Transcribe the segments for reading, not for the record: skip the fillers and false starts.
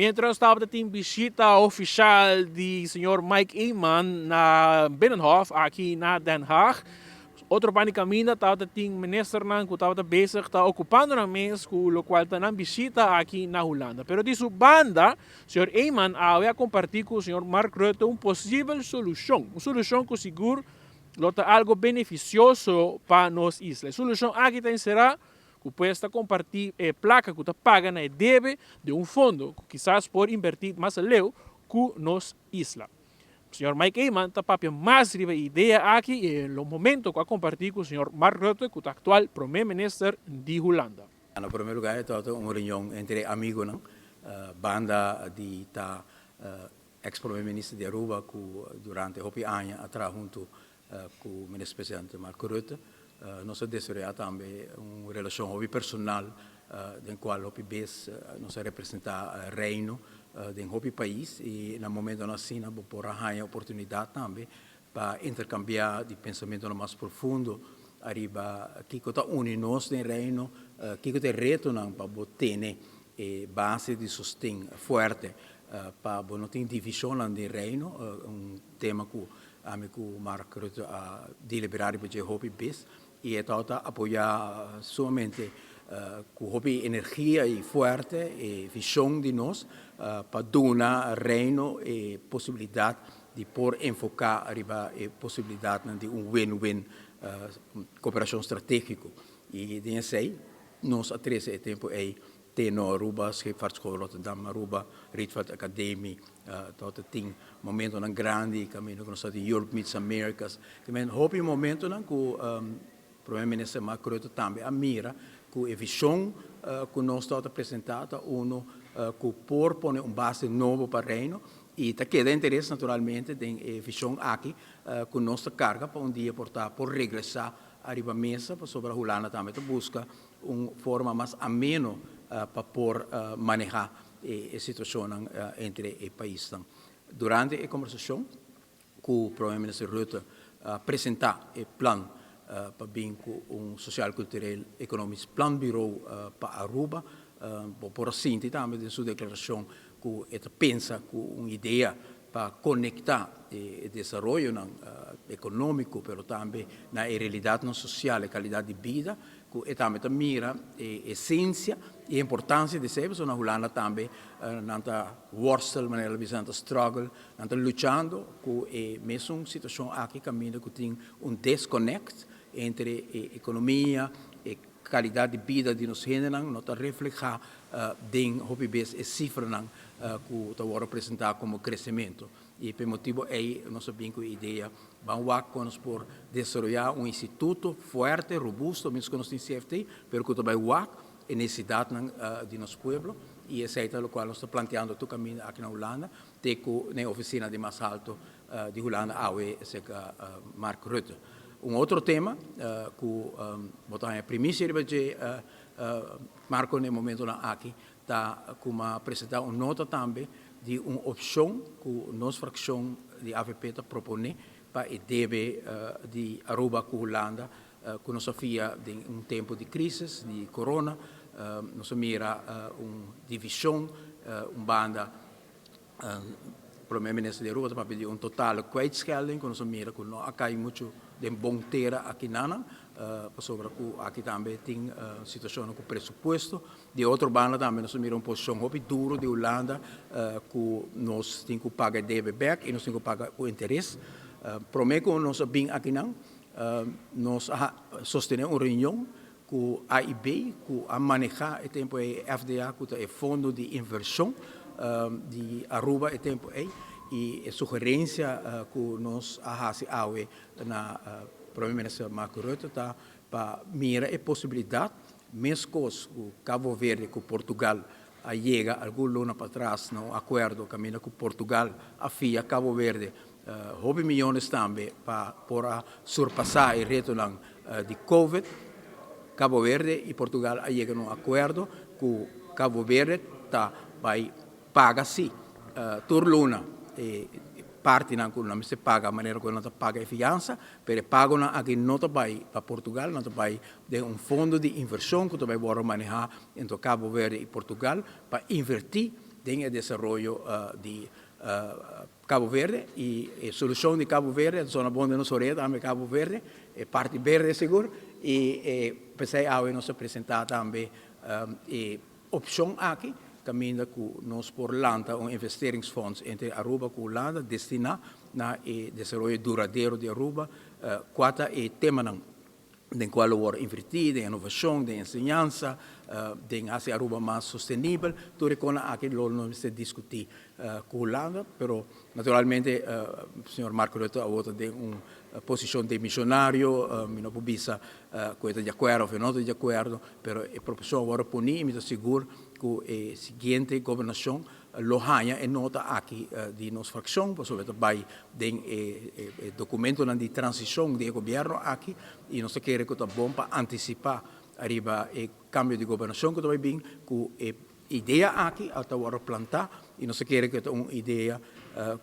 Mientras tabata tin bishita oficial di señor Mike Eman na Binnenhof aki na Den Haag, otro banda di caminda tabata tin ministernan cu tabata bezig ta ocupando nan mes cu locual ta nan bishita aki na Hulanda. Pero di su banda, señor Eman awe a comparti cu señor Mark Rutte un posibel solucion, un solucion cu sigur lo ta algo beneficioso pa nos isla. E solucion aki ta encera ku pues ta kompartí e plaka ku ta paga na e debe di un fondo ku kisas por inbertí mas aleu ku nos isla. Señor Mike Eman ta papia mas riba e idea aki i e lo momento ku a kompartí ku señor Mark Rutte ku ta aktual Prome Minister di Hulanda. Na prome lugar e tabata un reunion entre amigonan, banda di ta ex Prome Minister di Aruba ku durante hopi aña a traha huntu Ku Minister Presidente Mark Rutte nos a desaroyá tambe un relashon hopi personal den kual hopi bes nos a representá Reino den hopi pais i na momentonan asina bo por a haña oportunidat tambe pa interkambiá di pensamentonan mas profundo ariba kiko ta uni nos den Reino, kiko ta e retonan pa bo tene e base di sosten fuerte pa bo no tin divishonnan den Reino, un tema ku Ami ku Mark Rutte a deliberá riba dje hopi bes i e tabata apoyá sumamente ku hopi energia i fuerte e vishon di nos pa duna Reino e posibilidat di por enfoká riba e posibilidatnan di un win-win koperashon stratégiko. I den esei nos a trese e tempu ei Teno Aruba, Scheepvaartschool Rotterdam Aruba, Rietveld Academie, tabata tin momentonan grandi caminda cu nos ta tin Europe Meets Americas. Te men hopi momentonan cu Prome Minister Mark Rutte tambe a mira cu e vision cu nos tabata presenta ta uno cu por pone un base nobo pa Reino y ta keda interes naturalmente den e vision aki cu nos ta carga pa un dia por ta por regresa ariba mesa pasobra Hulanda tambe ta busca un forma mas ameno pa por maneha e situacionnan entre e paisnan. Durante e conversacion cu Prome Minister Rutte a presenta e plan pa bin cu un Sociaal Cultureel Economisch Planbureau pa Aruba, bo por a sinti tambe den su declaracion cu e ta pensa cu un idea pa conecta e desaroyonan economico pero tambe na e realidadnan social, e calidad di bida ku e tambe ta mira e esensia i e importansia di esei, pasobra na Hulanda tambe nan ta worstel, manera lo bisa, nan ta struggle, nan ta luchando ku e mesun situashon aki kaminda ku tin un disconnect entre e ekonomia, e kalidat di bida di nos hendenan no ta reflehá den hopi bes e sifranan ku ta wòrdu presentá komo kresementu. I pa e motibu ei nos a bin ku e idea ban wak kon nos por desaroyá un instituto fuerte, robusto, mes ku nos tin CFT, pero ku ta bai wak e nesesidatnan di nos pueblo i esei ta lokual nos ta planteando tur kaminda aki na Hulanda te ku na e ofisina di mas halto di Hulanda awe serka Mark Rutte. Un otro tema ku bo ta haña primisia riba dje Marco na e momentonan aki ta kuma presentá un nota tambe di un opshon ku nos frakshon di avp ta proponé pa e debe di Aruba ku Hulanda ku nos a fia den un tempu di krisis di korona. Nos a mira un divishon un banda Prome Minister di Aruba ta papia di un totale kwijtschelding ku nos a mira ku no a kai muchu den bon tera akinanan pasobra ku aki tambe tin situashonnan ku presupuesto. Di otro banda tambe nos a mira un posishon hopi duro di Hulanda ku nos tin ku paga e debe bek i nos tin ku paga ku interes. Prome ku nos a bin akinan nos a sostené un reunion ku AIB ku a manehá e tempu ei FDA ku ta e fondo di invershon di Aruba e tempu ei i e sugerensia ku nos a hasi awe na Prome Minister Mark Rutte ta pa mira e posibilidat meskos ku Cabo Verde ku Portugal a yega algun luna patras na un akuerdo kaminda ku Portugal a fia Cabo Verde Hopi miyones tambe pa por a surpasá e retonan di Covid. Cabo Verde i Portugal a yega na un akuerdo ku Cabo Verde ta bai paga si tur luna e partinan ku nan mester paga manera ku nan ta paga e fiansa, pero e pagonan aki no ta bai pa Portugal, nan ta bai den un fondo di invershon ku ta bai wòrdu manehá entre Cabo Verde i Portugal pa invertí. den e desaroyo di Cabo Verde y e solucion di Cabo Verde, ta sona bon den nos orea tambe Cabo Verde, e parti berde sigur, y e p'esey awe nos a presenta tambe e opcion aki caminda cu nos por lanta un investeringsfonds entre Aruba cu Hulanda destina na e desaroyo duradero di Aruba, cua ta e temanan den cual lo worde inverti, den innovacion, den enseñansa, den haci Aruba mas sostenibel. Tur e conan aki lo nos mester discuti cu Hulanda, pero naturalmente señor Mark Rutte awor ta den un posicion demisionario, mi no por bisa cu e ta di acuerdo of e no ta di acuerdo, pero e proposicion a worde poni y mi ta sigur cu e siguiente gobernacion Lo haña e nota aki di nos fraccion pasobra e ta bay den e documentonan di transicion di e gobierno aki y nos ta kere cu ta bon pa anticipa ariba e cambio di gobernacion cu ta bay bin cu e idea aki a ta wordo planta y nos ta kere cu e ta un idea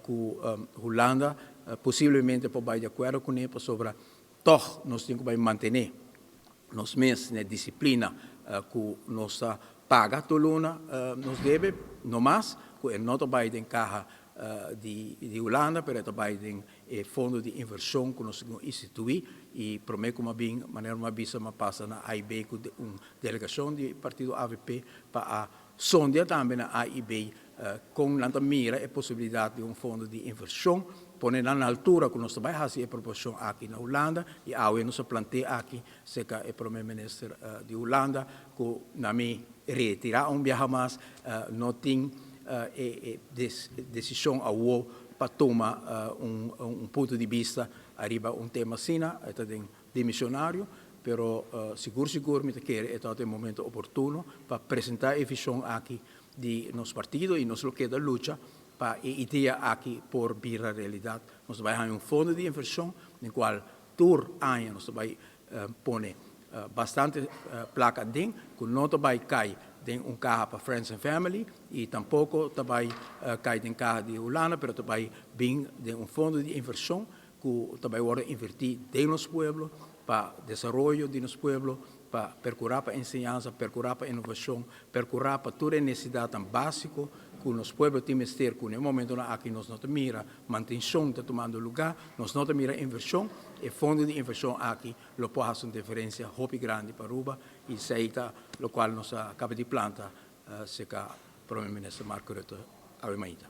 cu Hulanda posiblemente por bay di acuerdo cune pasobra tog nos tin cu bay mantene nos mes na e disciplina cu nos ta paga tur luna nos debe, no mas cu e no ta bay den caha di Hulanda pero e ta bay den e fondo di inversion cu nos tin institui y prome cu m'a bin manera m'a bisa m'a pasa na AIB cu un delegacion di partido avp pa a sondia tambe na AIB Kon nan ta mira e posibilidat di un fondo di invershon? Pone nan na altura ku nos ta bai hasi e proposishon aki na Hulanda i awe nos a plante'é aki serka e prome minister di Hulanda ku na mi retirá un biaha mas no tin e desishon awo pa tuma un punto di bista ariba un tema asina, e ta den demisionario, pero sigur sigur mi ta kere e tabata e momento oportuno pa presentá e vishon aki di nos partido y nos lo keda lucha pa e idea aki por bira realidad. Nos ta bay haña un fondo di inversion den cual tur aña nos ta bay pone bastante placa aden cu no ta bay cay den un caha pa friends and family y tampoco ta bay cay den caha di Hulanda pero ta bay bin den un fondo di inversion cu ta bay wordo inverti den nos pueblo pa desaroyo di nos pueblo, pa percura pa enseñansa, percura pa innovacion, percura pa tur e necesidadnan basico cu nos pueblo tin mester cu na e momentonan aki nos no ta mira mantencion ta tumando lugar, nos no ta mira inversion, e fondo di inversion aki lo por haci un diferencia hopi grandi pa Aruba y esey ta locual nos a caba di planta cerca Prome Minister Mark Rutte awe mainta.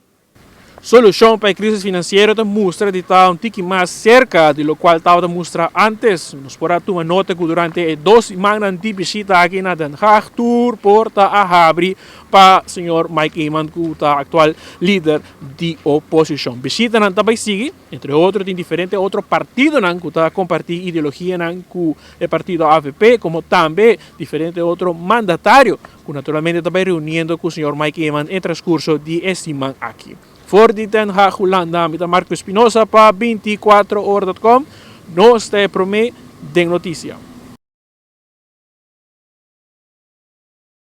Solushon pa e krisis finansiero ta mustra di ta un tiki mas serka di lokual tabata mustra antes. Nos por a tuma nota ku durante e dos simannan di bishita aki na Den Haag tur porta a habri pa señor Mike Eman ku ta aktual lider di oposishon. Bishitanan ta bai sigui, entre otro tin diferente otro partidonan ku ta kompartí ideologianan ku e partido avp komo tambe diferente otro mandatario ku naturalmente ta bai reuniendo ku señor Mike Eman e transkurso di e siman aki. For di Den Haag, Hulanda, mi ta Marco Espinosa pa 24 ora dot com. Nos ta e promé den notisia.